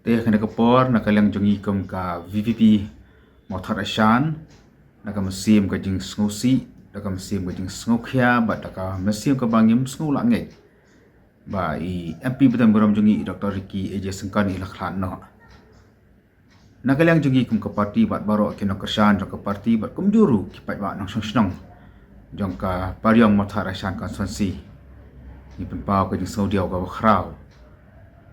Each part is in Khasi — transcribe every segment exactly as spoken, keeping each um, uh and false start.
Te kane ka por na ka liang jong ngi kum ka VPP Mawthadraishan, na ka mynsiem ka jingsngewsih, na ka mynsiem ka jingsngewkhia bad na ka mynsiem kaba ngim sngew lah ngeit ba i MP ba don burom jong ngi i Dr Ricky A J Syngkon i la khlad noh. Na ka liang jong ngi kum ka party bad baroh ki nongkyrshan jong ka party bad kumjuh ruh ki paidbah nongshong shnong jong ka Pariong Mawthadraishan constituency, ngi pynpaw ka jingsngewdiaw kaba khraw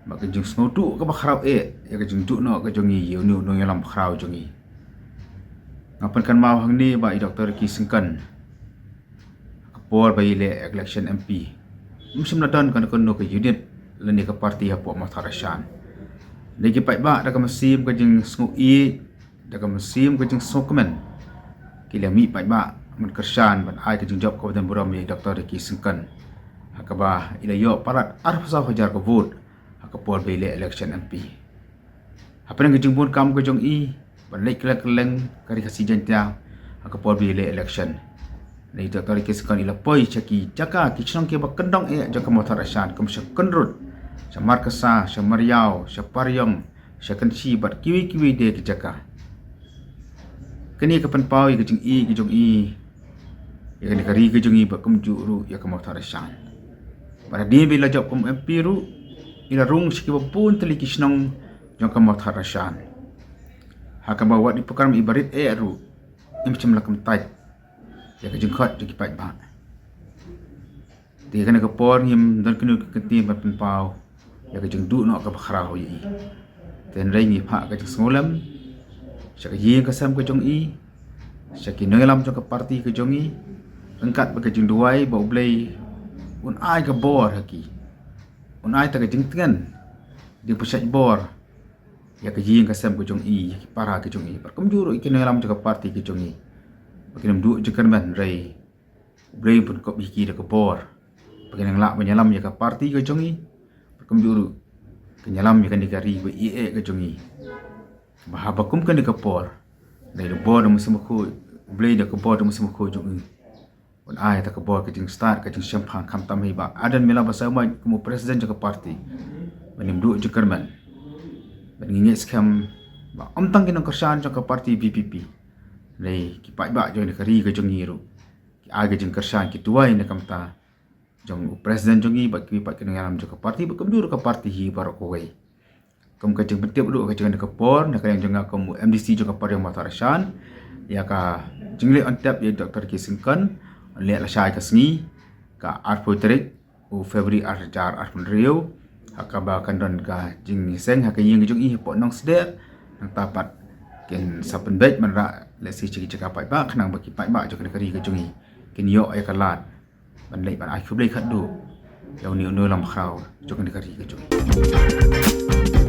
bad ka jingsngewduh kaba khraw eh ïa ka jingduh noh ka jong ngi ïa une u nongïalam bakhraw jong ngi. Nga pynkynmaw hangne ba i Dr Ricky Syngkon, ka por ba i leh election MP, ym shym la don kano kano ka unit lane ka party hapoh Mawthadraishan. Dei ki paidbah da ka mynsiem ka jingsngew ïeit, da ka mynsiem ka jingsngewkmen, ki la mih paidbah ban kyrshan ban ai ka jingjop kaba don burom ïa i Dr Ricky Syngkon, ha kaba i la ïoh palat arphew saw hajar ka vote ha ka por ba i leh election MP. Hapdeng ka jingbun kam ka jong i ban leit kylleng kylleng ka Ri Khasi Jaiñtia ha ka por ba i leh election, i Dr Ricky Syngkon i la poi sha ki jaka ki shnong kiba kyndong eh jong ka Mawthadraishan kum sha Kynrut, sha Markasa, sha Mariaw, sha Pariong, sha Kynshi bad kiwei kiwei de ki jaka. Kane ka pynpaw ïa ka jingïeit ka jong i ïa kane ka ri ka jong i bad kumjuh ruh ïa ka Mawthadraishan. Bad hadien ba i la jop kum MP ruh, i la rung sha kiba bun tylli ki shnong jong ka Mawthadraishan, ha kaba wat i program iba rit eh ruh im shym la kyntait ïa ka jingkhot jong ki paidbah. Te kane ka por ngim don kano ka kyntien ban pynpaw ïa ka jingduh noh kaba khraw ïa i. Te hynrei ngi phah ka jingsngewlem sha ka ïing ka sem ka jong i, sha ki nongïalam jong ka party ka jong i, ryngkat bad ka jingduwai ba U Blei un ai ka bor ha ki, un ai ta ka jingtngen, jingpynshait bor ïa ka ïing ka sem ka jong i, ïa ki para ka jong i bad kumjuh ruh ïa ki nongïalam jong ka party ka jong i, ba kin ym duh jingkyrmen, hynrei U Blei un pynkop ïa ki da ka bor ba kin nang lah ban ïalam ïa ka party ka jong i bad kumjuh ruh kin ïalam ïa kane ka ri ba ïeit ka jong i. Ba haba kum kane ka por, hynrei da ka bor da ka mynsiem bakhuid, U Blei da ka bor da ka mynsiem bakhuid jong i un ai ta ka bor, ka jingstad, ka jingshemphang, khamtam hi Bah Ardent Miller Basaiawmoit kum u president jong ka party, ba kin ym duh jingkyrmen. Bad ngi ngeit skhem ba ym tang ki nongkyrshan jong ka party VPP, hynrei ki paidbah jong kane ka ri ka jong i ruh ki ai ka jingkyrshan, ki duwai na ka bynta jong u president jong i bad kiwei pat ki nongïalam jong ka party bad kumjuh ruh ka party hi baroh kawei. Kum ka jingpyntip ruh ka jong kane ka por, na ka liang jong nga kum u MDC jong ka Pariong Mawthadraishan, ïa ka jingleh on tap ïa Dr Ricky Syngkon, leh lashai ka sngi, ka arphew tarik u February arhajar arphew hynriew, ha kaba kan don ka jingïaseng ha ka ïing ka jong i hapoh Nongsdeh. Nangta pat kin sa pynbeit ban rah lehse sha ki jaka paidbah khnang ba ki paidbah jong kane ka ri ka jong i kin ïoh ïa ka lad ban leit ban ai khublei khatduh ïa une u nongïalam bakhraw jong kane ka ri ka jong i.